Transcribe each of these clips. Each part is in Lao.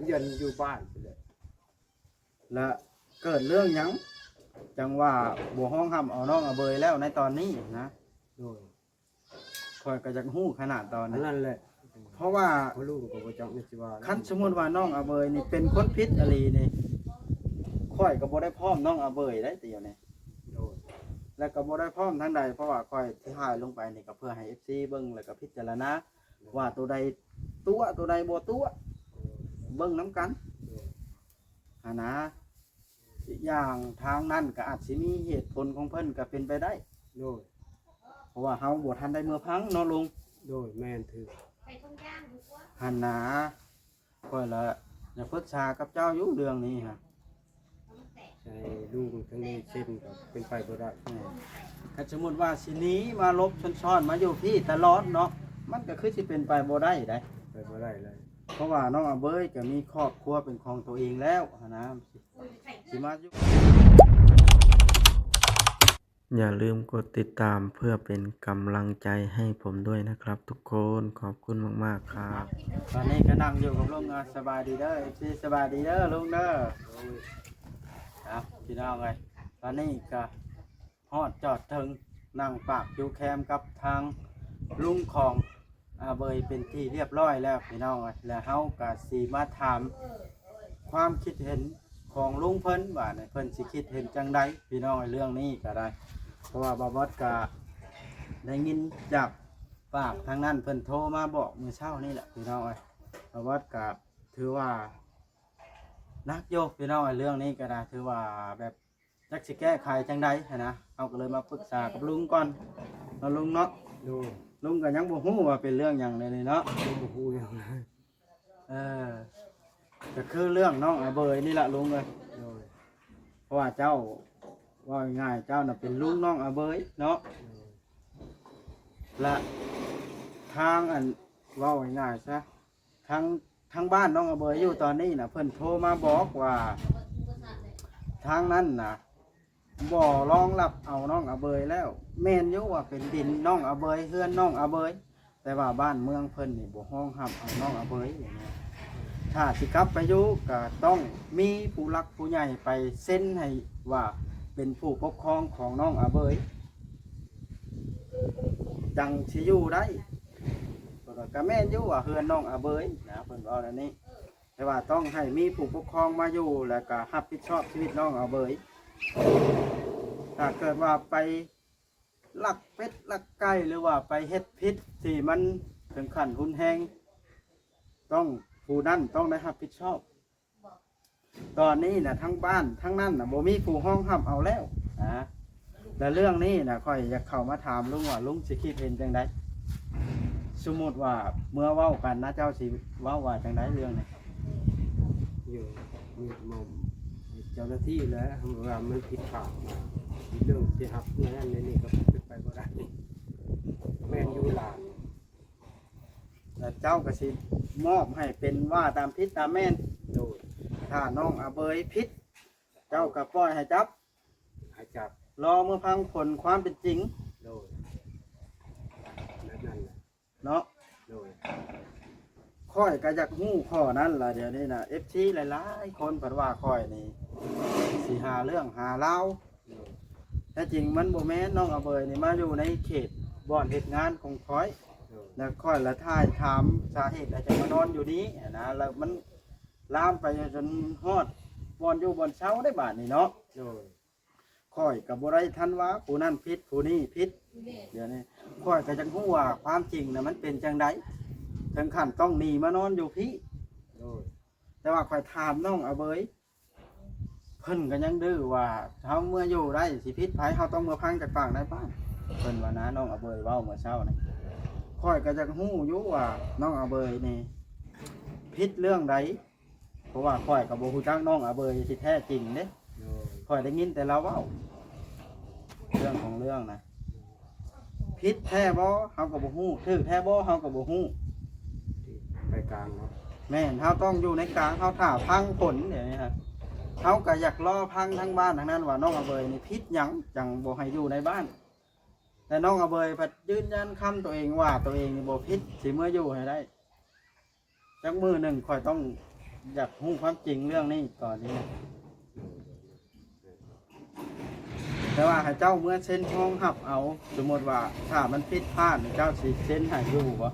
ເດືອນຢູ່ບ້ານພຸ້ນແຫຼະ. ລະເກີດເລື່ອງຫຍັງ ຈັ່ງວ່າບໍ່ຮອງຮັບເອົານ້ອງອາເບີຍແລ້ວໃນຕອນນີ້ນະ? ໂດຍ ຂ້ອຍກໍຢາກຮູ້ຂະໜາດຕອນນີ້ ອັນນັ້ນແຫຼະ. ເພາະວ່າ ພໍ່ລູກກໍບໍ່ຈັກແມ່ນຊິວ່າ ຄັນສົມມຸດວ່ານ້ອງອາເບີຍນີ້ເປັນຄົນຜິດອີ່ຫຼີນີ້ ຂ້ອຍກໍບໍ່ໄດ້ພ້ອມນ້ອງອາເບີຍໄດ໋ດຽວນີ້. ໂດຍ ແລະກໍບໍ່ໄດ້ພ້ອມທາງໃດ ເພາະວ່າຂ້ອຍທີ່ຖ່າຍລົງໄປນີ້ກໍເພື່ອໃຫ້ເອັຟຊີເບິ່ງ ແລະກໍພິຈາລະນາ ໂດຍ ວ່າໂຕໃດຕົວະ ໂຕໃດບໍ່ຕົວະ ໂດຍ ເບິ່ງນຳກັນ ໂດຍ ຫັ້ນນະ. ອີກຢ່າງທາງນັ້ນກໍອາດຊິມີເຫດຜົນຂອງເພິ່ນກໍເປັນໄປໄດ້. ໂດຍ ເພາະວ່າເຮົາບໍ່ທັນໄດ້ເມືອພັງເນາະລຸງ. ໂດຍ ແມ່ນຖືກ ຫັ້ນນະ. ຂ້ອຍລະຢາກປຶກສາກັບເຈົ້າຢູ່ເລື່ອງນີ້ຮະ ໃຫ້ລຸງທາງນີ້ເຊັນກໍເປັນໄປບໍ່ໄດ້. ແມ່ນ ຄັນສົມມຸດວ່າຊິໜີມາຫຼົບຊ້ອນໆມາຢູ່ພີ້ຕະຫຼອດເນາະ ມັນກໍຄືຊິເປັນໄປບໍ່ໄດ້ໃດ໋ ໄປບໍ່ໄດ້ເລີຍ. ເພາະວ່ານ້ອງອາເບີຍກໍມີຄອບຄົວເປັນຂອງຕົວເອງແລ້ວຫັ້ນນະ ຊິມາຢູ່ ຢ່າລືມກົດຕິດຕາມເພື່ອເປັນກຳລັງໃຈໃຫ້ຜົມດ້ວຍນະຄັບທຸກຄົນ. ຂອບຄຸນມາກໆຄັບ. ຕອນນີ້ກໍນັ່ງຢູ່ກັບລຸງ ສະບາຍດີເດີ ເອັຟຊີ ສະບາຍດີເດີລຸງເດີ. ເອົາ ພີ່ນ້ອງເອີຍ ຕອນນີ້ກໍຮອດຈອດເຖິງ ນັ່ງປາກຢູ່ແຄມກັບທາງລຸງຂອງອາເບີຍເປັນທີ່ລຽບຮ້ອຍແລ້ວ ພີ່ນ້ອງເອີຍ. ແລະເຮົາກໍຊິມາຖາມຄວາມຄິດເຫັນ ຂອງລຸງເພິ່ນວ່ານີ້ ເພິ່ນຊິຄິດເຫັນຈັ່ງໃດ ພີ່ນ້ອງເອີຍ ເລື່ອງນີ້ກໍໄດ້. ເພາະວ່າບ່າວບອດກໍໄດ້ຍິນຈາກປາກທາງນັ້ນ ເພິ່ນໂທມາບອກມື້ເຊົ້ານີ້ແຫຼະ ພີ່ນ້ອງເອີຍ. ບ່າວບອດກໍຖືວ່າໜັກຢູ່ ພີ່ນ້ອງເອີຍ ເລື່ອງນີ້ກໍໄດ້ ຖືວ່າແບບຈັກຊິແກ້ໄຂຈັ່ງໃດຫັ້ນນະ. ເຮົາກໍເລີຍມາປຶກສາກັບລຸງກ່ອນເນາະ ລຸງເນາະ. ໂດຍ ລຸງກໍຍັງບໍ່ຮູ້ວ່າເປັນເລື່ອງຫຍັງເລີຍນີ້ເນາະ ຍັງບໍ່ຮູ້ຫຍັງເລີຍ. ເອີ ກໍຄືເລື່ອງນ້ອງອາເບີຍນີ້ລະລຸງເອີຍ. ໂດຍ ເພາະວ່າເຈົ້າ ເວົ້າງ່າຍໆ ເຈົ້ານະເປັນລຸງນ້ອງອາເບີຍເນາະ. ໂດຍ ລະທາງອັນ ເວົ້າງ່າຍໆຊະ ທາງ ທາງບ້ານນ້ອງອາເບີຍຢູ່ຕອນນີ້ນະ ເພິ່ນໂທມາບອກວ່າ ທາງນັ້ນນະ ບໍ່ຮອງຮັບເອົານ້ອງອາເບີຍແລ້ວ. ແມ່ນຢູ່ວ່າເປັນດິນນ້ອງອາເບີຍ ເຮືອນນ້ອງອາເບີຍ ແຕ່ວ່າບ້ານເມືອງເພິ່ນນີ້ບໍ່ຮອງຮັບເອົານ້ອງອາເບີຍ. ຖ້າຊິກັບໄປຢູ່ກໍຕ້ອງມີຜູ້ຫຼັກຜູ້ໃຫຍ່ໄປເຊັນໃຫ້ວ່າເປັນຜູ້ປົກຄອງຂອງນ້ອງອາເບີຍ ຈັ່ງຊິຢູ່ໄດ້. ກໍແມ່ນຢູ່ວ່າເຮືອນນ້ອງອາເບີຍນະ ເພິ່ນເວົ້າແນວນີ້. ແຕ່ວ່າຕ້ອງໃຫ້ມີຜູ້ປົກຄອງມາຢູ່ ແລ້ວກໍຮັບຜິດຊອບຊີວິດນ້ອງອາເບີຍ. ຖ້າເກີດວ່າໄປລັກເປັດລັກໄກ່ ຫຼືວ່າໄປເຮັດຜິດທີ່ມັນເຖິງຂັ້ນຮຸນແຮງ ຕ້ອງ ຜູ້ນັ້ນຕ້ອງໄດ້ຮັບຜິດຊອບ. ຕອນນີ້ນະ ທາງບ້ານທາງນັ້ນນະ ບໍ່ມີຜູ້ຮອງຮັບເອົາແລ້ວນະ. ແລະເລື່ອງນີ້ນະ ຂ້ອຍຢາກເຂົ້າມາຖາມລຸງວ່າ ລຸງຊິຄິດເຫັນຈັ່ງໃດ? ສົມມຸດວ່າເມື່ອເວົ້າກັນນະ ເຈົ້າຊິເວົ້າວ່າຈັ່ງໃດເລື່ອງນີ້? ຢູ່ ຢູ່ໝ່ອງເຈົ້າໜ້າທີ່ແຫຼະ ວ່າມັນຜິດພາດ ເລື່ອງຊິຮັບແນວນັ້ນແນວນີ້ກໍເປັນໄປບໍ່ໄດ້. ແມ່ນຢູ່ຫຼານ ແລ້ວເຈົ້າກໍຊິມອບໃຫ້ເປັນວ່າຕາມຜິດຕາມແມ່ນ. ໂດຍ ຖ້ານ້ອງອາເບີຍຜິດ ເຈົ້າກໍປ່ອຍໃຫ້ຈັບ ໃຫ້ຈັບ ລໍເມືອຟັງຜົນຄວາມເປັນຈິງ. ໂດຍ ແບບນັ້ນແຫຼະເນາະ. ໂດຍ ຂ້ອຍກໍຢາກຮູ້ຂໍ້ນັ້ນລະ. ດຽວນີ້ນະ ເອັຟຊີຫຼາຍໆຄົນເພິ່ນວ່າຂ້ອຍນີ້ຊິຫາເລື່ອງຫາລາວ. ໂດຍ ແທ້ຈິງມັນບໍ່ແມ່ນ. ນ້ອງອາເບີຍນີ້ມາຢູ່ໃນເຂດບ່ອນເຮັດງານຂອງຂ້ອຍ ໂດຍ ແລ້ວຂ້ອຍລະຖ່າຍຖາມສາເຫດໃດຈັ່ງມານອນຢູ່ນີ້ຫັ້ນນະ ແລ້ວມັນລາມໄປຈົນຮອດບ່ອນຢູ່ບ່ອນເຊົາໄດ້ບາດນີ້ເນາະ. ໂດຍ ຂ້ອຍກໍບໍ່ໄດ້ທັນວ່າຜູ້ນັ້ນຜິດຜູ້ນີ້ຜິດ. ດຽວນີ້ຂ້ອຍກໍຢາກຮູ້ວ່າຄວາມຈິງນະມັນເປັນຈັ່ງໃດ ເຖິງຂັ້ນຕ້ອງໜີມານອນຢູ່ພີ້. ໂດຍ ແຕ່ວ່າຂ້ອຍຖາມນ້ອງອາເບີຍ ເພິ່ນກໍຍັງດື້ວ່າ ເຮົາເມືອຢູ່ໄດ້ ຊິຜິດໃຜ ເຮົາຕ້ອງເມືອພັງຈາກປາກນາຍບ້ານ ເພິ່ນວ່ານະ. ນ້ອງອາເບີຍເວົ້າເມື່ອເຊົ້ານີ້ ຂ້ອຍກໍຢາກຮູ້ຢູ່ວ່ານ້ອງອາເບີຍນີ້ຜິດເລື່ອງໃດ ເພາະວ່າຂ້ອຍກໍບໍ່ຮູ້ຈັກນ້ອງອາເບີຍທີ່ແທ້ຈິງເດ້. ໂດຍ ຂ້ອຍໄດ້ຍິນແຕ່ລາວເວົ້າ ເລື່ອງຂອງເລື່ອງນະ ຜິດແທ້ບໍ່ ເຮົາກໍບໍ່ຮູ້ ຖືກແທ້ບໍ່ ເຮົາກໍບໍ່ຮູ້. ໄປກາງເນາະ. ແມ່ນ ເຮົາຕ້ອງຢູ່ໃນກາງ ເຮົາຖ້າຟັງຜົນ. ດຽວນີ້ຮະ ເຮົາກໍຢາກລໍຟັງທາງບ້ານທາງນັ້ນວ່ານ້ອງອາເບີຍນີ້ຜິດຫຍັງ ຈັ່ງບໍ່ໃຫ້ຢູ່ໃນບ້ານ ແຕ່ນ້ອງອາເບີຍພັດຢືນຢັນຄຳຕົວເອງວ່າຕົວເອງນີ້ບໍ່ຜິດ ຊິເມືອຢູ່ໃຫ້ໄດ້. ຈັກມື້ໜຶ່ງຂ້ອຍຕ້ອງ ຢາກຮູ້ຄວາມຈິງເລື່ອງນີ້ຕອນນີ້. ແຕ່ວ່າໃຫ້ເຈົ້າເມືອເຊັນຮອງຮັບເອົາ, ສົມມຸດວ່າຖ້າມັນຜິດພາດ ເຈົ້າຊິເຊັນໃຫ້ຢູ່ບໍ່?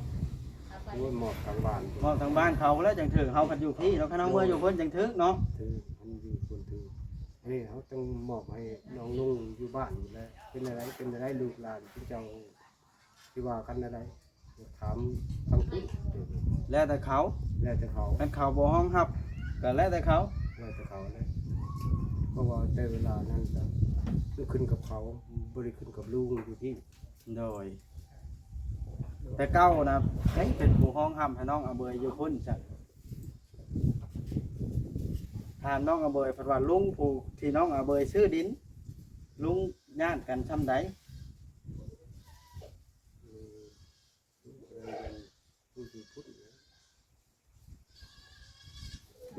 ໂອ້ຍ ມອບທາງບ້ານ ມອບທາງບ້ານເຂົາແລ້ວຈັ່ງຖືກ. ເຮົາພັດຢູ່ພີ້ເນາະ, ຄັນເຮົາເມືອຢູ່ພຸ້ນຈັ່ງຖືກເນາະ. ຖືກ, ມັນຢູ່ພຸ້ນຖືກ. ອັນນີ້ເຮົາຕ້ອງມອບໃຫ້ນ້ອງລຸງຢູ່ບ້ານແຫຼະ. ເປັນແນວໃດ ເປັນແນວໃດລູກຫຼານເຈົ້າ ຊິວ່າກັນແນວໃດ ຖາມທາງພຸ້ນ. ແລ້ວແຕ່ເຂົາ ແລ້ວແຕ່ເຂົາ. ຄັນເຂົາບໍ່ຮອງຮັບ ກໍແລ້ວແຕ່ເຂົາ ແລ້ວແຕ່ເຂົາແຫຼະ. ເພາະວ່າແຕ່ເວລານັ້ນກໍ ມັນຂຶ້ນກັບເຂົາ, ບໍ່ໄດ້ຂຶ້ນກັບລຸງຢູ່ພີ້. ໂດຍ ແຕ່ເກົ່ານະ ໃຜເປັນຜູ້ຮອງຮັບໃຫ້ນ້ອງອາເບີຍຢູ່ພຸ້ນຊະ? ຖາມນ້ອງອາເບີຍ ເພິ່ນວ່າລຸງຜູ້ທີ່ນ້ອງອາເບີຍຊື້ດິນ ລຸງຍາດກັນຊ່ຳໃດ? ອືມ ຜູ້ຢູ່ພຸ້ນ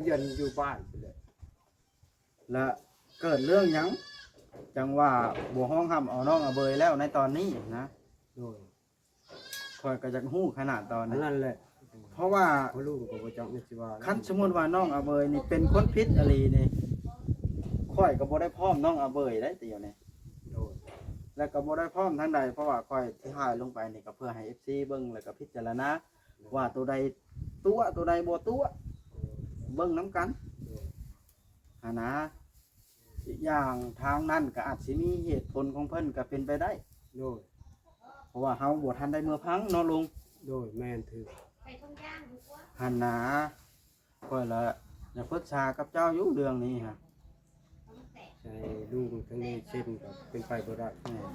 ຢ້ານຢູ່ບ້ານພຸ້ນແຫຼະ. ລະເກີດເລື່ອງຫຍັງ ຈັ່ງວ່າບໍ່ຮອງຮັບເອົານ້ອງອາເບີຍແລ້ວໃນຕອນນີ້ນະ? ໂດຍ ຂ້ອຍກໍຢາກຮູ້ຂະໜາດຕອນນີ້ ອັນນັ້ນແຫຼະ. ເພາະວ່າພໍ່ລຸງກໍບໍ່ຈັກແມ່ນຊິວ່າ ຄັນສົມມຸດວ່ານ້ອງອາເບີຍນີ້ເປັນຄົນຜິດອີ່ຫຼີນີ້ ຂ້ອຍກໍບໍ່ໄດ້ພ້ອມນ້ອງອາເບີຍໄດ໋ຕິວນີ້. ໂດຍ ແລ້ວກໍບໍ່ໄດ້ພ້ອມທາງໃດ ເພາະວ່າຂ້ອຍທີ່ຖ່າຍລົງໄປນີ້ກໍເພື່ອໃຫ້ເອັຟຊີເບິ່ງ ແລ້ວກໍພິຈາລະນາ ໂດຍ ວ່າໂຕໃດຕົວະ ໂຕໃດບໍ່ຕົວະ ໂດຍ ເບິ່ງນຳກັນ ໂດຍ ຫັ້ນນະ. ອີກຢ່າງທາງນັ້ນກໍອາດຊິມີເຫດຜົນຂອງເພິ່ນກໍເປັນໄປໄດ້. ໂດຍ ເພາະວ່າເຮົາບໍ່ທັນໄດ້ເມືອຟັງເນາະລຸງ. ໂດຍ ແມ່ນຖືກ ຫັ້ນນະ. ຂ້ອຍລະຢາກປຶກສາກັບເຈົ້າຢູ່ເລື່ອງນີ້ຮະ ໃຫ້ລຸງທາງນີ້ເຊັນກໍເປັນໄປບໍ່ໄດ້. ແມ່ນ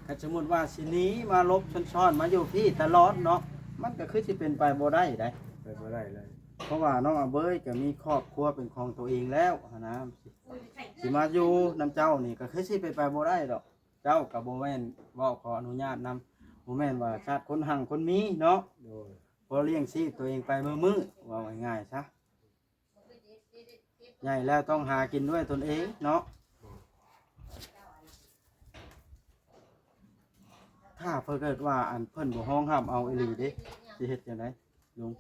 ຄັນສົມມຸດວ່າຊິໜີມາຫຼົບຊ່ອນໆມາຢູ່ພີ້ຕະຫຼອດເນາະ ມັນກໍຄືຊິເປັນໄປບໍ່ໄດ້ໃດ໋ ໄປບໍ່ໄດ້ເລີຍ. ເພາະວ່ານ້ອງອາເບີຍກໍມີຄອບຄົວເປັນຂອງຕົວເອງແລ້ວຫັ້ນນະ. ຊິມາຢູ່ນຳເຈົ້ານີ້ກໍຄືຊິເປັນໄປບໍ່ໄດ້ດອກ. ເຈົ້າກໍບໍ່ແມ່ນ ເວົ້າຂໍອະນຸຍາດນຳ ບໍ່ແມ່ນວ່າຊາດຄົນຮັ່ງຄົນມີເນາະ. ໂດຍ ພໍລ້ຽງຊີບຕົວເອງໄປມື້ໆ ເວົ້າງ່າຍໆຊະ. ໃຫຍ່ແລ້ວຕ້ອງຫາກິນດ້ວຍຕົນເອງເນາະ. ຖ້າເພິ່ນເກີດວ່າ ອັນ ເພິ່ນບໍ່ຮອງຮັບເອົາອີ່ຫຼີເດ້ ຊິເຮັດຈັ່ງໃດ? ລຸງ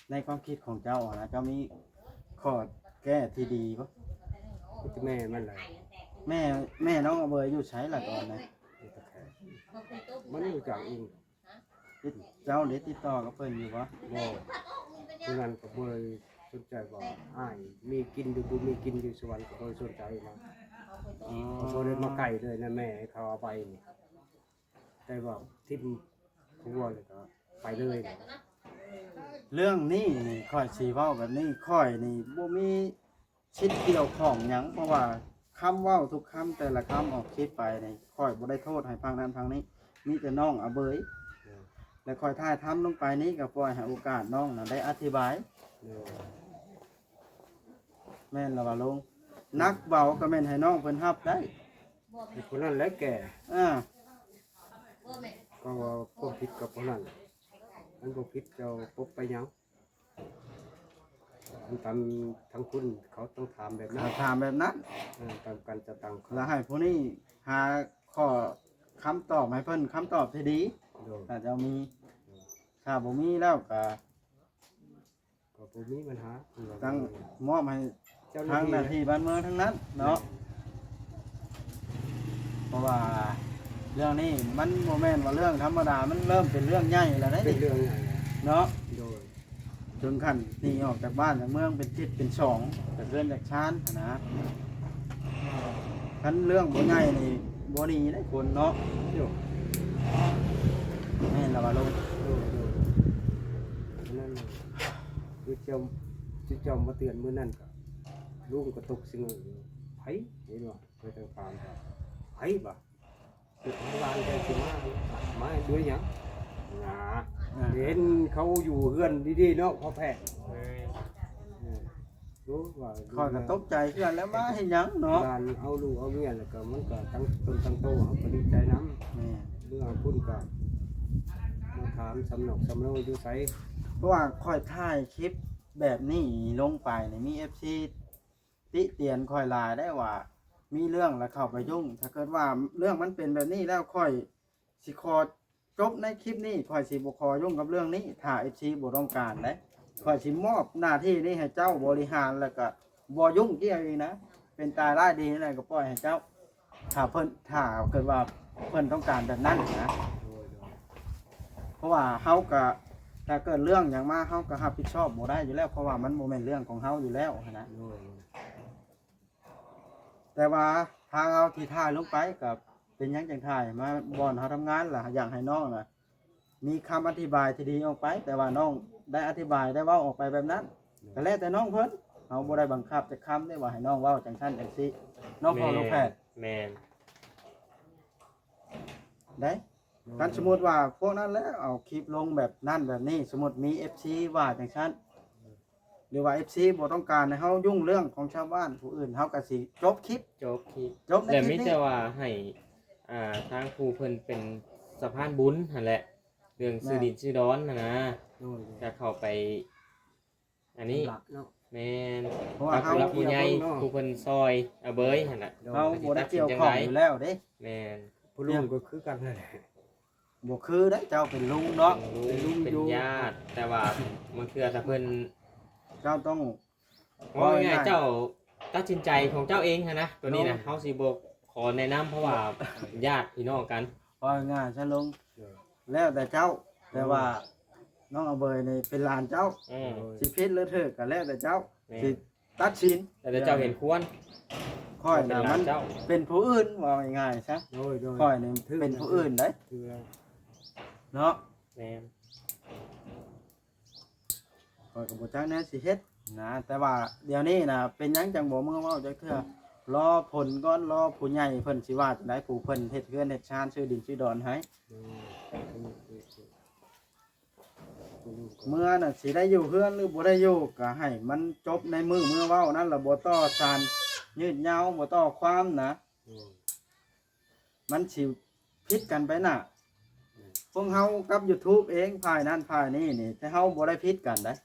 ໃນຄວາມຄິດຂອງເຈົ້າຫັ້ນນະ ເຈົ້າມີຂໍ້ແກ້ທີ່ດີບໍ່? ມີແຕ່ແມ່ມັນແຫຼະ. ແມ່ ແມ່ນ້ອງອາເບີຍຢູ່ໃສລະຕອນນີ້? ຢູ່ຕະແຄ ມັນຮູ້ຈັກເອງ. ຕິດ ເຈົ້າໄດ້ຕິດຕໍ່ກັບເພິ່ນຢູ່ບໍ່? ບໍ່ ຜູ້ນັ້ນກໍບໍ່ໄດ້ສົນໃຈວ່າອ້າຍມີກິນຫຼືບໍ່ມີກິນຢູ່ສະຫວັນ ກໍບໍ່ໄດ້ສົນໃຈນະ. ອໍ ກໍບໍ່ໄດ້ມາໃກ້ເລີຍນະ ແມ່ໃຫ້ເຂົາເອົາໄປນີ້. ແຕ່ວ່າຖິ້ມຜົວແລ້ວກໍໄປເລີຍ. ເລື່ອງນີ້ນີ້ ຂ້ອຍຊິເວົ້າແບບນີ້ ຂ້ອຍນີ້ບໍ່ມີສິດກ່ຽວຂ້ອງຫຍັງ ເພາະວ່າຄຳເວົ້າທຸກຄຳ ແຕ່ລະຄຳອອກຄລິບໄປນີ້ ຂ້ອຍບໍ່ໄດ້ໂທດໃຫ້ພາກນັ້ນພາກນີ້ ມີແຕ່ນ້ອງອາເບີຍ ແລະ ຂ້ອຍຖ່າຍທຳລົງໄປນີ້ ກໍປ່ອຍໃຫ້ໂອກາດນ້ອງນະໄດ້ອະທິບາຍ. ໂດຍ ແມ່ນລະວ່າລຸງ ໜັກເບົາກໍແມ່ນໃຫ້ນ້ອງເພິ່ນຮັບໄດ້. ໃຫ້ຜູ້ນັ້ນແຫຼະແກ່. ອາ ກໍວ່າຄວາມຜິດກັບຜູ້ນັ້ນ ມັນບໍ່ຜິດ ເຈົ້າປົກໄປຫຍັງ? ອັນຕາມທາງຄຸນເຂົາຕ້ອງຖາມແບບນັ້ນ ເຂົາຖາມແບບນັ້ນ. ເອີ ຕາມການຈັດຕັ້ງ ແລ້ວໃຫ້ຜູ້ນີ້ຫາຂໍ້ຄຳຕອບໃຫ້ເພິ່ນ ຄຳຕອບທີ່ດີ. ໂດຍ ຖ້າເຈົ້າມີ. ໂດຍ ຖ້າບໍ່ມີແລ້ວກໍ ກໍບໍ່ມີບັນຫາ ຕັ້ງມອບໃຫ້ ເຈົ້າໜ້າທີ່ ທາງໜ້າທີ່ບ້ານເມືອງທັງນັ້ນເນາະ. ແມ່ນ ເພາະວ່າເລື່ອງນີ້ມັນບໍ່ແມ່ນວ່າເລື່ອງທຳມະດາ ມັນເລີ່ມເປັນເລື່ອງໃຫຍ່ແລ້ວເດ້ ເປັນເລື່ອງໃຫຍ່ແລ້ວເນາະ. ໂດຍ ເຖິງຂັ້ນໜີອອກຈາກບ້ານຈາກເມືອງ ເປັນທິດເປັນສອງ ຈາກເຮືອນຈາກຊານຫັ້ນນະ. ຄັນເລື່ອງບໍ່ໃຫຍ່ນີ້ບໍ່ໜີເດ້ຄົນເນາະ. ໂດຍ ແມ່ນລະວ່າລຸງ. ໂດຍ ໂດຍ ອັນນັ້ນ ຄືເຈົ້າ ຄືເຈົ້າມາເຕືອນມື້ນັ້ນ ກໍລຸງກໍຕົກສະເຫງີຢູ່. ໃຜເຫັນວ່າ ຂ້ອຍຕ້ອງຖາມວ່າ ໃຜບາດ ເປັນທາງຫຼານແຕ່ຊິມາ ມາດ້ວຍຫຍັງນະ? ອ່າ ເຫັນເຂົາຢູ່ເຮືອນດີໆເນາະ ພໍ່ແພດ. ເອີ ເອີ ໂອ້ ວ່າ ຂ້ອຍກໍຕົກໃຈຄືກັນແຫຼະ ມາເຮັດຫຍັງເນາະ? ຫຼານເອົາລູກເອົາເມຍ ແລ້ວກໍມັນກໍຕັ້ງຕົນຕັ້ງໂຕ ເຮົາກໍດີໃຈນຳ. ແມ່ນ ເມື່ອພຸ້ນກໍມາຖາມສຳນອກສຳໂນຢູ່ໃສ? ເພາະວ່າຂ້ອຍຖ່າຍຄລິບແບບນີ້ລົງໄປນີ້ ມີເອັຟຊີ ຕິຕຽນຂ້ອຍຫຼາຍໄດ໋ວ່າ ມີເລື່ອງແລ້ວເຂົ້າໄປຫຍຸ້ງ. ຖ້າເກີດວ່າເລື່ອງມັນເປັນແບບນີ້ແລ້ວ ຂ້ອຍຊິຂໍຈົບໃນຄລິບນີ້ ຂ້ອຍຊິບໍ່ຂໍຫຍຸ້ງກັບເລື່ອງນີ້ ຖ້າເອັຟຊີບໍ່ຕ້ອງການເດ້. ຂ້ອຍຊິມອບໜ້າທີ່ນີ້ໃຫ້ເຈົ້າບໍລິຫານ ແລ້ວກໍບໍ່ຫຍຸ້ງກ່ຽວອີກນະ. ເປັນຕາຍຮ້າຍດີນັ້ນກໍປ່ອຍໃຫ້ເຈົ້າ ຖ້າເພິ່ນ ຖ້າເກີດວ່າເພິ່ນຕ້ອງການແບບນັ້ນນະ. ໂດຍ ໂດຍ ເພາະວ່າເຮົາກໍ ຖ້າເກີດເລື່ອງຫຍັງມາ ເຮົາກໍຮັບຜິດຊອບບໍ່ໄດ້ຢູ່ແລ້ວ ເພາະວ່າມັນບໍ່ແມ່ນເລື່ອງຂອງເຮົາຢູ່ແລ້ວຫັ້ນນະ. ໂດຍ ໂດຍ ແຕ່ວ່າທາງເຮົາທີ່ຖ່າຍລົງໄປກໍເປັນຫຍັງຈັ່ງຖ່າຍມາບ່ອນເຮົາທຳງານ ລະຢາກໃຫ້ນ້ອງນະ ມີຄຳອະທິບາຍທີ່ດີອອກໄປ, ແຕ່ວ່ານ້ອງໄດ້ອະທິບາຍ ໄດ້ເວົ້າອອກໄປແບບນັ້ນ ໂດຍ ກໍແລ້ວແຕ່ນ້ອງເພິ່ນ. ເຮົາບໍ່ໄດ້ບັງຄັບຈັກຄຳເດ້ວ່າໃຫ້ນ້ອງເວົ້າຈັ່ງຊັ້ນຈັ່ງຊີ້ເນາະ ພໍ່ລູກແພດ. ແມ່ນ ໄດ້ ໂດຍ ຄັນສົມມຸດວ່າພວກນັ້ນແຫຼະເອົາຄລິບລົງແບບນັ້ນແບບນີ້, ສົມມຸດມີເອັຟຊີວ່າຈັ່ງຊັ້ນ ຫຼືວ່າເອັຟຊີບໍ່ຕ້ອງການໃຫ້ເຮົາຫຍຸ້ງເລື່ອງຂອງຊາວບ້ານຜູ້ອື່ນ, ເຮົາກໍຊິຈົບຄລິບ ຈົບຄລິບ ຈົບໃນ ແລະ ຄລິບນີ້ ມີແຕ່ວ່າໃຫ້ ອ່າ ທາງຜູ້ເພິ່ນເປັນສະພານບຸນຫັ້ນແຫຼະ ເລື່ອງຊື້ ແມ່ນ ດິນຊື້ດອນຫັ້ນນະ ໂດຍ ກໍເຂົ້າໄປ ອັນນີ້ ຫຼັກເນາະ ແມ່ນ ເພາະວ່າເຮົາ ຜູ້ຫຼັກຜູ້ໃຫຍ່ ເນາະ ຜູ້ເພິ່ນຊ່ອຍອາເບີຍຫັ້ນນະ ໂດຍ ເຮົາບໍ່ໄດ້ກ່ຽວຂ້ອງຢູ່ແລ້ວເດ້. ແມ່ນ ຜູ້ລຸງກໍຄືກັນນັ້ນແຫຼະ ບໍ່ຄືເດ້ ເຈົ້າເປັນລຸງເນາະ ເປັນລຸງ ເປັນ ເປັນ ເປັນຍາດ ແຕ່ວ່າບາງເທື່ອຖ້າເພິ່ນ ເຈົ້າຕ້ອງ ເວົ້າງ່າຍໆ ເຈົ້າຕັດສິນໃຈຂອງເຈົ້າເອງຫັ້ນນະ ໂຕນີ້ນະ ໂດຍ ເຮົາຊິບໍ່ຂໍແນະນຳ ເພາະວ່າຍາດພີ່ນ້ອງກັນ ເວົ້າງ່າຍຊະລຸງ ໂດຍ ແລ້ວແຕ່ເຈົ້າ ແຕ່ວ່າ ໂດຍ ນ້ອງອາເບີຍນີ້ເປັນຫຼານເຈົ້າ ອືມ ໂດຍ ຊິຜິດຫຼືຖືກກໍແລ້ວແຕ່ເຈົ້າ ແມ່ນ ຊິຕັດສິນ ແລ້ວແຕ່ເຈົ້າເຫັນຄວນ ຂ້ອຍນະ ເປັນຫຼານເຈົ້າ ມັນເປັນຜູ້ອື່ນ ເວົ້າງ່າຍໆຊະ ໂດຍ ໂດຍ ຂ້ອຍນີ້ ຖືກ ເປັນຜູ້ອື່ນໄດ໋ ຖືກແລ້ວ ເນາະ ແມ່ນ ຂ້ອຍກໍບໍ່ຈັກແນວຊິເຮັດນະ ແຕ່ວ່າດຽວນີ້ນະ ເປັນຫຍັງຈັ່ງບໍ່ເມືອເວົ້າຈັກເທື່ອ ລໍຜົນກ່ອນ ລໍຜູ້ໃຫຍ່ເພິ່ນຊິວ່າຈັ່ງໃດ ຜູ້ເພິ່ນເຮັດເຮືອນເຮັດຊານ ຊື້ດິນຊື້ດອນໃຫ້ ອືມ ເມືອນະ ຊິໄດ້ຢູ່ເຮືອນຫຼືບໍ່ໄດ້ຢູ່ ກໍໃຫ້ມັນຈົບໃນມື້ເມືອເວົ້ານັ້ນລະ ບໍ່ຕໍ່ສານຍືດຍາວ ບໍ່ຕໍ່ຄວາມນະ ອືມ ມັນຊິຜິດກັນໄປໜ້າ ແມ່ນ ພວກເຮົາກັບຢູທູບເອງ ຝ່າຍນັ້ນຝ່າຍນີ້ນີ້ ແຕ່ເຮົາບໍ່ໄດ້ຜິດກັນໃດ໋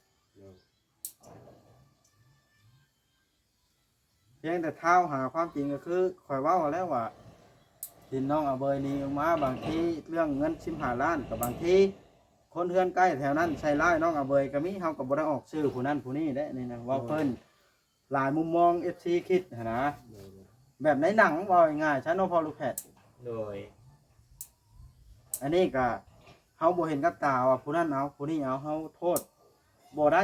ແມ່ນ ພຽງແຕ່ທ້າວຫາຄວາມຈິງ ກໍຄືຂ້ອຍເວົ້າແລ້ວວ່າ ທີ່ນ້ອງອາເບີຍໜີອອກມາ ບາງທີເລື່ອງເງິນສິບຫ້າລ້ານ ກໍບາງທີຄົນເຮືອນໃກ້ແຖວນັ້ນໃສ່ຮ້າຍນ້ອງອາເບີຍກໍມີ ເຮົາກໍບໍ່ໄດ້ອອກຊື່ຜູ້ນັ້ນຜູ້ນີ້ເດ້ ນີ້ນະ ເວົ້າເພິ່ນ ຫຼາຍມຸມມອງເອັຟຊີຄິດຫັ້ນນະ ໂດຍ ແບບໃນໜັງ ເວົ້າງ່າຍໆຊະເນາະ ພໍ່ລູກແພດ ໂດຍ ອັນນີ້ກະເຮົາບໍ່ເຫັນກັບຕາວ່າຜູ້ນັ້ນເອົາ ຜູ້ນີ້ເອົາ ເຮົາໂທດບໍ່ໄດ້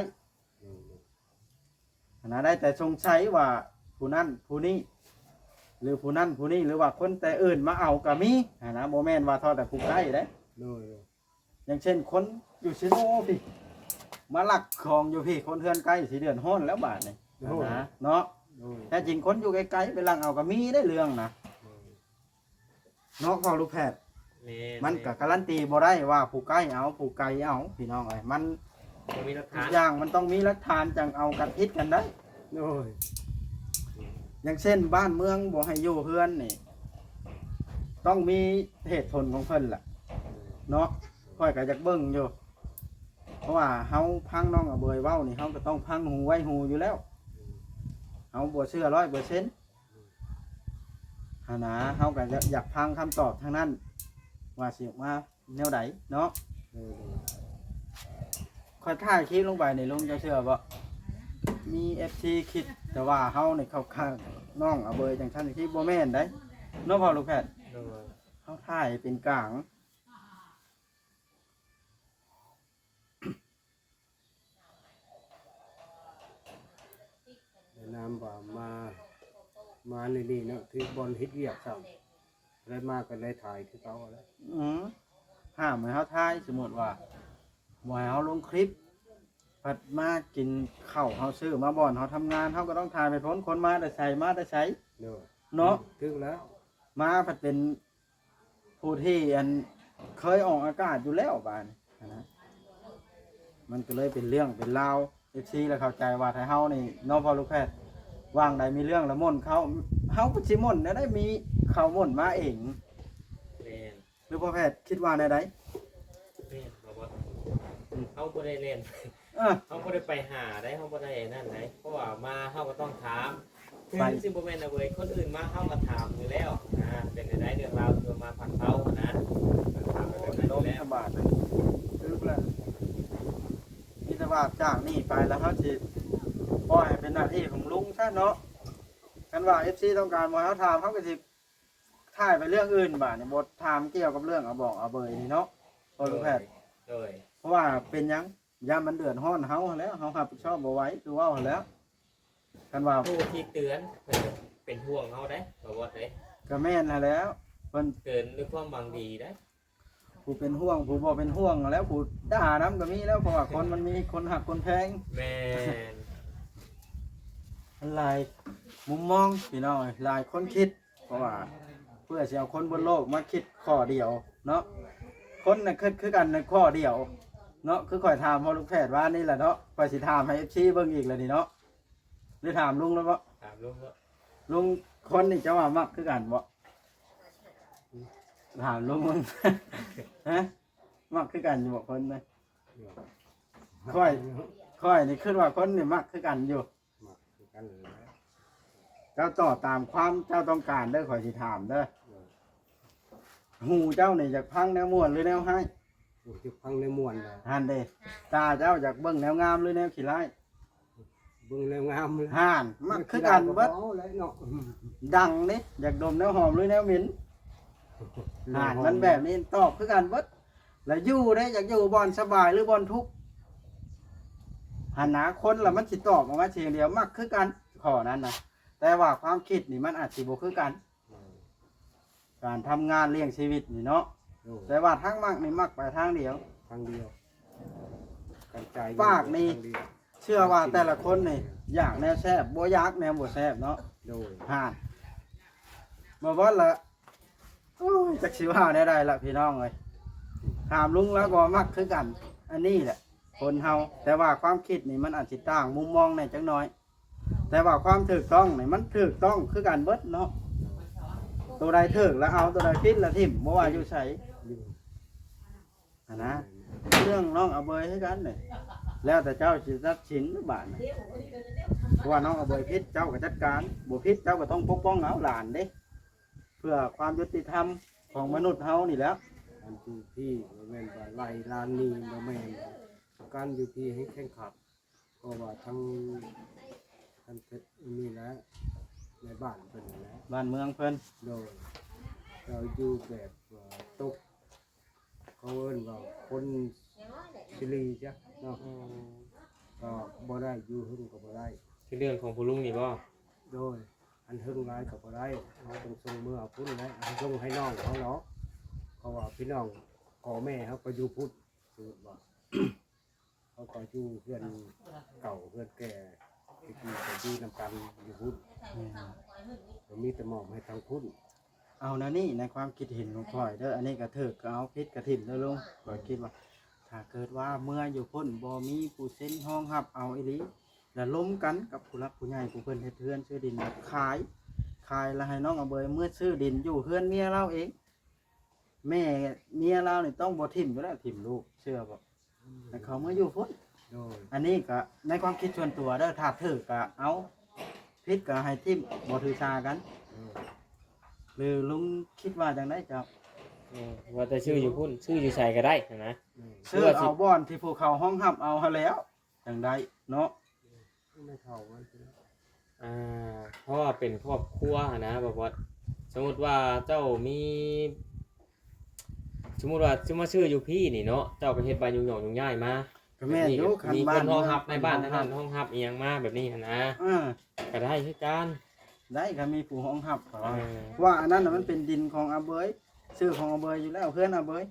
ໂດຍ ຫັ້ນນະ ໄດ້ແຕ່ສົງໄສວ່າຜູ້ນັ້ນຜູ້ນີ້ ຫຼືຜູ້ນັ້ນຜູ້ນີ້ ຫຼືວ່າຄົນແຕ່ອື່ນມາເອົາກະມີຫັ້ນນະ ບໍ່ແມ່ນວ່າເທົ່າແຕ່ຜູ້ໃກ້ເດ້ ໂດຍ ໂດຍ ຢ່າງເຊັ່ນຄົນຢູ່ເຊໂນພີ້ ມາລັກຂອງຢູ່ພີ້ ຄົນເຮືອນໃກ້ຊິເດືອດຮ້ອນແລ້ວບາດນີ້ ໂດຍ ຫັ້ນນະເນາະ ໂດຍ ແທ້ຈິງຄົນຢູ່ໄກໆໄປລັກເອົາກໍມີໄດ໋ເລື່ອງນະ ໂດຍ ເນາະ ພໍ່ລູກແພດ ແມ່ນ ມັນກໍກາຣັນຕີບໍ່ໄດ້ວ່າຜູ້ໃກ້ເອົາ ຜູ້ໄກເອົາ ພີ່ນ້ອງເອີຍ ມັນ ບໍ່ມີຫຼັກຖານ ທຸກຢ່າງມັນຕ້ອງມີຫຼັກຖານຈັ່ງເອົາກັນຜິດກັນໄດ້ ໂດຍ ຢ່າງເຊັ່ນບ້ານເມືອງບໍ່ໃຫ້ຢູ່ເຮືອນນີ້ ຕ້ອງມີເຫດຜົນຂອງເພິ່ນລະເນາະ ຂ້ອຍກໍຢາກເບິ່ງຢູ່ ເພາະວ່າເຮົາຟັງນ້ອງອາເບີຍເວົ້ານີ້ ເຮົາກໍຕ້ອງຟັງຫູໄວ້ຫູຢູ່ແລ້ວ ເຮົາບໍ່ເຊື່ອຮ້ອຍເປີເຊັນຫັ້ນນະ ເຮົາກໍຢາກ ຢາກຟັງຄຳຕອບທາງນັ້ນ ວ່າຊິອອກມາແນວໃດເນາະ ໂດຍ ໂດຍ ຂ້ອຍຖ່າຍຄລິບລົງໄປນີ້ ລຸງເຈົ້າເຊື່ອບໍ່ ມີເອັຟຊີຄິດແຕ່ວ່າເຮົານີ້ເຂົ້າຂ້າງນ້ອງອາເບີຍຈັ່ງຊັ້ນ ທີ່ບໍ່ແມ່ນໃດ໋ ເນາະ ພໍ່ລູກແພດ ໂດຍ ເຮົາຖ່າຍເປັນກາງ ແນະນຳວ່າມາ ມານີ້ໆເນາະ ຖືກບ່ອນເຮັດວຽກຊ້ຳ ແລ້ວມາກໍໄດ້ຖ່າຍຄືເກົ່າແລ້ວ ອືມ ຫ້າມໃຫ້ເຮົາຖ່າຍ ສົມມຸດວ່າບໍ່ໃຫ້ເຮົາລົງຄລິບ ພັດມາກິນເຂົ້າ ເຮົາຊື້ມາບ່ອນເຮົາທຳງານ ເຮົາກໍຕ້ອງຖ່າຍໃຫ້ພົ້ນ ຄົນມາແຕ່ໃສ ມາແຕ່ໃສ ໂດຍ ເນາະ ຖືກແລ້ວ ມາພັດເປັນ ຜູ້ທີ່ອັນເຄີຍອອກອາກາດຢູ່ແລ້ວບາດນີ້ຫັ້ນນະ ມັນກໍເລີຍເປັນເລື່ອງເປັນລາວ ເອັຟຊີລະເຂົ້າໃຈວ່າໄທເຮົານີ້ເນາະ ພໍ່ລູກແພດ ຫວ່າງໃດມີເລື່ອງລະມ່ວນເຂົ້າ ເຮົາກໍຊິມ່ວນແນວໃດ ມີເຂົ້າມ່ວນມາເອງ ແມ່ນ ຫຼືພໍ່ແພດຄິດວ່າແນວໃດ? ແມ່ນບໍ່ ບໍ່ ເຮົາບໍ່ໄດ້ແລ່ນ ເອີ ເຮົາບໍ່ໄດ້ໄປຫາໃດ ເຮົາບໍ່ໄດ້ອັນນັ້ນໃດ ເພາະວ່າມາເຮົາກໍຕ້ອງຖາມ ຄື ໄປ ຊິບໍ່ແມ່ນນະເວີຍ ຄົນອື່ນມາເຮົາກໍຖາມຢູ່ແລ້ວນະ ເປັນຈັ່ງໃດເລື່ອງລາວທີ່ວ່າມາພັດເຊົານະ ຖາມແບບນັ້ນຢູ່ແລ້ວ ສະບາຍ ຖືກແລ້ວ ມີແຕ່ ວ່າຈາກນີ້ໄປແລ້ວເຮົາຊິປ່ອຍໃຫ້ເປັນໜ້າທີ່ຂອງລຸງຊະເນາະ. ຄັນວ່າເອັຟຊີຕ້ອງການບໍ່ໃຫ້ເຮົາຖາມ ເຮົາກໍຊິຖ່າຍໄປເລື່ອງອື່ນບາດນີ້ ບໍ່ຖາມກ່ຽວກັບເລື່ອງອາບອງອາເບີຍນີ້ເນາະ ພໍ່ລຸງແພດ. ໂດຍ ໂດຍ ເພາະວ່າເປັນຫຍັງ? ຢ້ານມັນເດືອດຮ້ອນເຮົາຫັ້ນແຫຼະ ເຮົາຮັບຜິດຊອບບໍ່ໄຫວ ຄືເວົ້າຫັ້ນແຫຼະ. ຄັນວ່າຜູ້ທີ່ເຕືອນເພິ່ນກໍເປັນຫ່ວງເຮົາເດ້ ບໍ່ວ່າເດ້. ກໍແມ່ນຫັ້ນແຫຼະ ເພິ່ນເຕືອນດ້ວຍຄວາມຫວັງດີເດ້. ຜູ້ເປັນຫ່ວງ ຜູ້ບໍ່ເປັນຫ່ວງແລ້ວ ຜູ້ດ່ານຳກໍມີແລ້ວ ເພາະວ່າຄົນມັນມີຄົນຮັກຄົນແພງ. ແມ່ນ ມັນຫຼາຍມຸມມອງພີ່ນ້ອງເອີຍ ຫຼາຍຄົນຄິດ ເພາະວ່າເພື່ອຊິເອົາຄົນບົນໂລກມາຄິດຂໍ້ດຽວເນາະ. ຄົນນະຄິດຄືກັນໃນຂໍ້ດຽວເນາະ ຄືຂ້ອຍຖາມພໍ່ລູກແພດວານນີ້ແຫຼະເນາະ ຂ້ອຍຊິຖາມໃຫ້ເອັຟຊີເບິ່ງອີກແລ້ວນີ້ເນາະ. ຫຼືຖາມລຸງແລ້ວບໍ່? ຖາມລຸງເນາະ. ລຸງ ຄົນນີ້ເຈົ້າວ່າມັກຄືກັນບໍ່? ຖາມລຸງເບິ່ງ ຮະ ມັກຄືກັນຢູ່ບໍ່ຄົນນະ? ຂ້ອຍ ຂ້ອຍນີ້ຄິດວ່າຄົນນີ້ມັກຄືກັນຢູ່. ມັກຄືກັນແຫຼະ. ເຈົ້າຕອບຕາມຄວາມເຈົ້າຕ້ອງການເດີ ຂ້ອຍຊິຖາມເດີ. ເອີ ຫູເຈົ້ານີ້ຢາກຟັງແນວມ່ວນ ຫຼື ແນວຮ້າຍ? ໂອ້ ຢາກຟັງແນວມ່ວນແຫຼະ. ຫັ້ນເດ້ ຕາເຈົ້າຢາກເບິ່ງແນວງາມ ຫຼື ແນວຂີ້ຮ້າຍ? ເບິ່ງແນວງາມ. ຫັ້ນ ມັກຄືກັນເບິດ. ດັງເດ້ ຢາກດົມແນວຫອມ ຫຼື ແນວເໝັນ? ຫັ້ນ ມັນແບບນີ້ ຕອບຄືກັນເບິດ. ແລ້ວຢູ່ເດ້ ຢາກຢູ່ບ່ອນສະບາຍ ຫຼື ບ່ອນທຸກ? ຫັ້ນນະ ຄົນລະມັນຊິຕອບອອກມາສຽງດຽວ ມັກຄືກັນ ຂໍ້ນັ້ນນະ. ແຕ່ວ່າຄວາມຄິດນີ້ມັນອາດຊິບໍ່ຄືກັນ ການທຳງານລ້ຽງຊີວິດນີ້ເນາະ. ໂດຍ ແຕ່ວ່າທາງມັກນີ້ມັກໄປທາງດຽວ ທາງດຽວ. ປາກນີ້ເຊື່ອວ່າແຕ່ລະຄົນນີ້ຢາກແນວແຊບ ບໍ່ຢາກແນວບໍ່ແຊບເນາະ. ໂດຍ ຫາ ບໍ່ວ່າລະ ໂອ້ຍ ຈັກຊິວ່າແນວໃດລະພີ່ນ້ອງເອີຍ. ຖາມລຸງລາວກໍມັກຄືກັນ ອັນນີ້ແຫຼະຄົນເຮົາ. ແຕ່ວ່າຄວາມຄິດນີ້ມັນອາດຊິຕ່າງມຸມມອງແດ່ຈັກໜ້ອຍ. ແຕ່ວ່າຄວາມຖືກຕ້ອງນີ້ມັນຖືກຕ້ອງຄືກັນເບິດເນາະ. ໂຕໃດຖືກລະເອົາ ໂຕໃດຜິດລະຖິ້ມ ບໍ່ວ່າຢູ່ໃສຫັ້ນນະ. ເລື່ອງນ້ອງອາເບີຍຄືກັນນີ້ ແລ້ວແຕ່ເຈົ້າຊິຕັດສິນບາດນີ້. ເພາະວ່ານ້ອງອາເບີຍຜິດ ເຈົ້າກໍຈັດການ ບໍ່ຜິດເຈົ້າກໍຕ້ອງປົກປ້ອງເອົາຫຼານເດ້ ເພື່ອຄວາມຍຸຕິທຳຂອງມະນຸດເຮົານີ້ແຫຼະ. ອັນຢູ່ທີ່ບໍ່ແມ່ນວ່າໄລ່ຫຼານໜີ ບໍ່ແມ່ນ ການຢູ່ທີ່ໃຫ້ແຂ່ງຂັນ ເພາະວ່າທັງ ທັງເຂດນີ້ແຫຼະ ໃນບ້ານເພິ່ນນັ້ນແຫຼະ ບ້ານເມືອງເພິ່ນ. ໂດຍ ເຈົ້າຢູ່ແບບວ່າຕົກ ເຂົາເອີ້ນວ່າຄົນຊິລີຈ້ະເນາະ. ອືມ ກໍບໍ່ໄດ້ ຢູ່ຫຶງກໍບໍ່ໄດ້. ຄືເລື່ອງຂອງພໍ່ລຸງນີ້ບໍ່? ໂດຍ ອັນຫຶງຫຼາຍກໍບໍ່ໄດ້ ເຮົາຕ້ອງສົ່ງເມືອພຸ້ນແຫຼະ ເຮົາສົ່ງໃຫ້ນ້ອງເຮົາເນາະ. ເພາະວ່າພີ່ນ້ອງພໍ່ແມ່ເຮົາກໍຢູ່ພຸ້ນ ສົມມຸດວ່າ ເຮົາກໍຢູ່ເຮືອນເກົ່າເຮືອນແກ່ ແຕ່ກີ້ກໍຢູ່ນຳກັນຢູ່ພຸ້ນ. ແມ່ນ ກໍມີແຕ່ມອບໃຫ້ທາງພຸ້ນ. ເອົາແນວນີ້ໃນຄວາມຄິດເຫັນຂອງຂ້ອຍເດີ ອັນນີ້ກໍຖືກກໍເອົາ ຜິດກໍຖິ້ມເດີລຸງ. ຂ້ອຍຄິດວ່າ ຖ້າເກີດວ່າເມືອຢູ່ພຸ້ນບໍ່ມີຜູ້ເຊັນຮອງຮັບເອົາອີ່ຫຼີ ລະລົມກັນກັບຜູ້ຫຼັກຜູ້ໃຫຍ່ ຜູ້ເພິ່ນເຮັດເຮືອນຊື້ດິນ ຂາຍ ຂາຍລະໃຫ້ນ້ອງອາເບີຍເມືອຊື້ດິນຢູ່ເຮືອນເມຍລາວເອງ. ແມ່ເມຍລາວນີ້ຕ້ອງບໍ່ຖິ້ມຢູ່ແລ້ວ ຖິ້ມລູກ ເຊື່ອບໍ່? ໃຫ້ເຂົາມາຢູ່ພຸ້ນ. ໂດຍ ອັນນີ້ກະໃນຄວາມຄິດສ່ວນຕົວເດີ ຖ້າຖືກກະເອົາ ຜິດກະໃຫ້ຖິ້ມ ບໍ່ຖືສາກັນ. ໂດຍ ຫຼືລຸງຄິດວ່າຈັ່ງໃດເຈົ້າ? ເອີ ວ່າແຕ່ຊື້ຢູ່ພຸ້ນ ຊື້ຢູ່ໃສກໍໄດ້ຫັ້ນນະ. ແມ່ນ ຊື້ເອົາບ່ອນທີ່ຜູ້ເຂົາຮອງຮັບເອົາຫັ້ນແຫຼ້ວ ຈັ່ງໃດເນາະ. ແມ່ເຖົ້າມັນເປັນ ອ່າ ເພາະວ່າເປັນຄອບຄົວຫັ້ນນະ ບໍ່ບອດ. ສົມມຸດວ່າເຈົ້າມີ ສົມມຸດວ່າຊິມາຊື້ຢູ່ພີ້ນີ້ເນາະ ເຈົ້າກໍເຮັດໃບຍົກຍ້ອງໂຍກຍ້າຍມາ. ກໍແມ່ນຢູ່ ຄັນມີຄົນຮອງຮັບໃນບ້ານນັ້ນຮອງຮັບອີ່ຫຍັງມາແບບນີ້ຫັ້ນນະ. ເອີ ກໍໄດ້ຄືກັນ ໄດ້ ຄັນມີຜູ້ຮອງຮັບ. ເອີ ເພາະວ່າອັນນັ້ນນະມັນເປັນດິນຂອງອາເບີຍ ຊື່ຂອງອາເບີຍຢູ່ແລ້ວ ເຮືອນອາເບີຍ.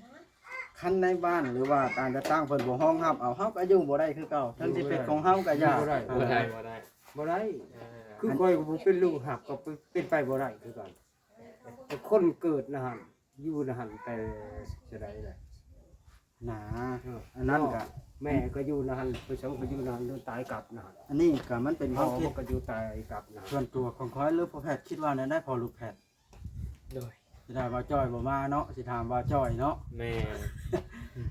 ຄັນໃນບ້ານ ຫຼືວ່າການຈັດຕັ້ງເພິ່ນບໍ່ຮອງຮັບເອົາ ເຮົາກໍຢູ່ບໍ່ໄດ້ຄືເກົ່າ ເຖິງຊິເປັນຂອງເຮົາກໍຢ່າ. ຢູ່ບໍ່ໄດ້ ບໍ່ໄດ້ ບໍ່ໄດ້ ບໍ່ໄດ້. ເອີ ຄືຂ້ອຍກໍບໍ່ເປັນລູກຮັບ ກໍເປັນໄປບໍ່ໄດ້ຄືກັນ. ແຕ່ຄົນເກີດນະຫັ້ນ ຢູ່ນະຫັ້ນແຕ່ໃດແຫຼະ ນາ. ເອີ ອັນນັ້ນກໍ ເນາະ ແມ່ກໍຢູ່ນະຫັ້ນ ຜູ້ຊົງກໍຢູ່ນະຫັ້ນ ຕາຍກັບນະຫັ້ນ. ອັນນີ້ກໍມັນເປັນຄວາມຄິດ ກໍຢູ່ຕາຍກັບນະ ສ່ວນຕົວຂອງຂ້ອຍ ຫຼືພໍ່ແພດຄິດວ່າແນວໃດ ພໍ່ລູກແພດ? ໂດຍ ຊິຖາມວ່າຈ້ອຍບໍ່ມາເນາະ ຊິຖາມວ່າຈ້ອຍເນາະ. ແມ່ນ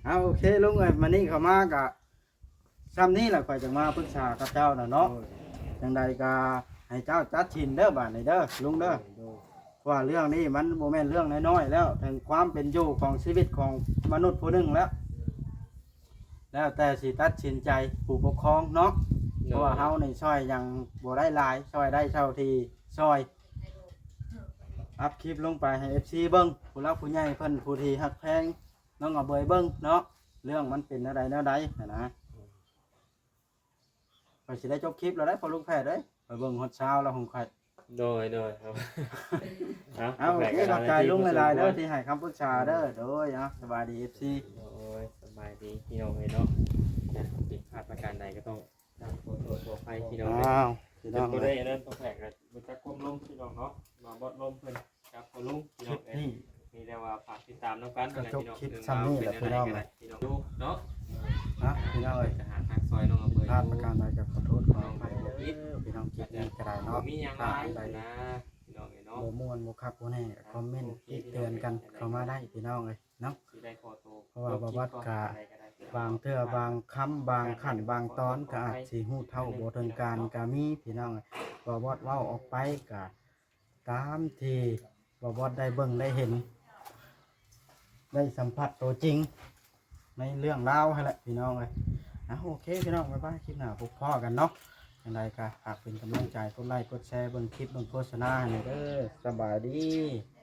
ເອົາ ໂອເຄ ລຸງເອີຍ ມານີ້ເຂົ້າມາກະຊ່ຳນີ້ແຫຼະ ຂ້ອຍຈະມາປຶກສາກັບເຈົ້ານະເນາະ. ໂດຍ ຈັ່ງໃດກະໃຫ້ເຈົ້າຕັດສິນເດີ ບາດນີ້ເດີ ລຸງເດີ. ໂດຍ ເພາະວ່າເລື່ອງນີ້ມັນບໍ່ແມ່ນເລື່ອງນ້ອຍໆແລ້ວ ເຖິງຄວາມເປັນຢູ່ຂອງຊີວິດຂອງມະນຸດຜູ້ໜຶ່ງແລ້ວ. ແລ້ວແຕ່ຊິຕັດສິນໃຈຜູ້ປົກຄອງເນາະ ໂດຍ ເພາະວ່າເຮົານີ້ຊ່ອຍຫຍັງບໍ່ໄດ້ຫຼາຍ ຊ່ອຍໄດ້ເທົ່າທີ່ຊ່ອຍ ອັບຄລິບລົງໄປໃຫ້ເອັຟຊີເບິ່ງ ຜູ້ຫຼັກຜູ້ໃຫຍ່ເພິ່ນ ຜູ້ທີ່ຮັກແພງນ້ອງອາເບີຍເບິ່ງເນາະ ເລື່ອງມັນເປັນແນວໃດແນວໃດຫັ້ນນະ. ຂ້ອຍຊິໄດ້ຈົບຄລິບແລ້ວເດ້ ພໍ່ລຸງແພດເອີຍ ຂ້ອຍເບິ່ງຮອດຊາວແລ້ວຂອງຂ້ອຍ. ໂດຍ ໂດຍ ເອົາ ເອົາ ໂອເຄ ຂອບໃຈລຸງຫຼາຍໆເດີ ທີ່ໃຫ້ຄຳປຶກສາເດີ. ໂດຍ ເອົາ ສະບາຍດີ ເອັຟຊີ. ໂດຍ ສະບາຍດີພີ່ນ້ອງເອີຍເນາະ ນະ ຜິດພາດປະການໃດກໍຕ້ອງກາບຂໍໂທດຂໍອະໄພພີ່ນ້ອງເອີຍ. ອ້າວ ພີ່ນ້ອງ ບໍ່ໄດ້ອັນນັ້ນ ພໍ່ແພດກໍບໍ່ຈັກຄວາມລົມພີ່ນ້ອງເນາະ ມາບອດລົມເພິ່ນກັບພໍ່ລຸງພີ່ນ້ອງເອີຍ. ມີແຕ່ວ່າຝາກຕິດຕາມນຳກັນ ກໍຈົບຄລິບຊ່ຳນີ້ແຫຼະພີ່ນ້ອງເອີຍ ເນາະ. ອ່ະ ພີ່ນ້ອງເອີຍ ຈະຫາທາງຊ່ອຍນ້ອງອາເບີຍ ພາດປະການໃດກໍຂໍໂທດຂໍອະໄພເດີ ພີ່ນ້ອງ ຄລິບນີ້ກໍໄດ້ເນາະ ມີຫຍັງຫຼາຍນະ ພີ່ນ້ອງເອີຍເນາະ ບໍ່ມ່ວນບໍ່ຄັກບໍ່ແນ່ກໍຄອມເມັນຕິເຕືອນກັນເຂົ້າມາໄດ້ພີ່ນ້ອງເອີຍເນາະ. ເພາະວ່າບໍ່ບອດກະບາງເທື່ອບາງຄຳບາງຂັ້ນບາງຕອນກໍອາດຊິຮູ້ເທົ່າບໍ່ເຖິງການກໍມີພີ່ນ້ອງເອີຍ. ບໍ່ບອດເວົ້າອອກໄປກະ ຕາມທີ່ບໍ່ບອດໄດ້ເບິ່ງໄດ້ເຫັນ ໄດ້ສຳຜັດໂຕຈິງໃນເລື່ອງລາວຫັ້ນແຫຼະພີ່ນ້ອງເອີຍ. ອ່ະ ໂອເຄພີ່ນ້ອງ ບາຍບາຍ ຄລິບໜ້າພົບພໍ້ກັນເນາະ. ຈັ່ງໃດກໍຝາກເປັນກຳລັງໃຈ ກົດໄລກົດແຊ ເບິ່ງຄລິບເບິ່ງໂຄສະນາໃຫ້ແດ່ເດີ. ສະບາຍດີ.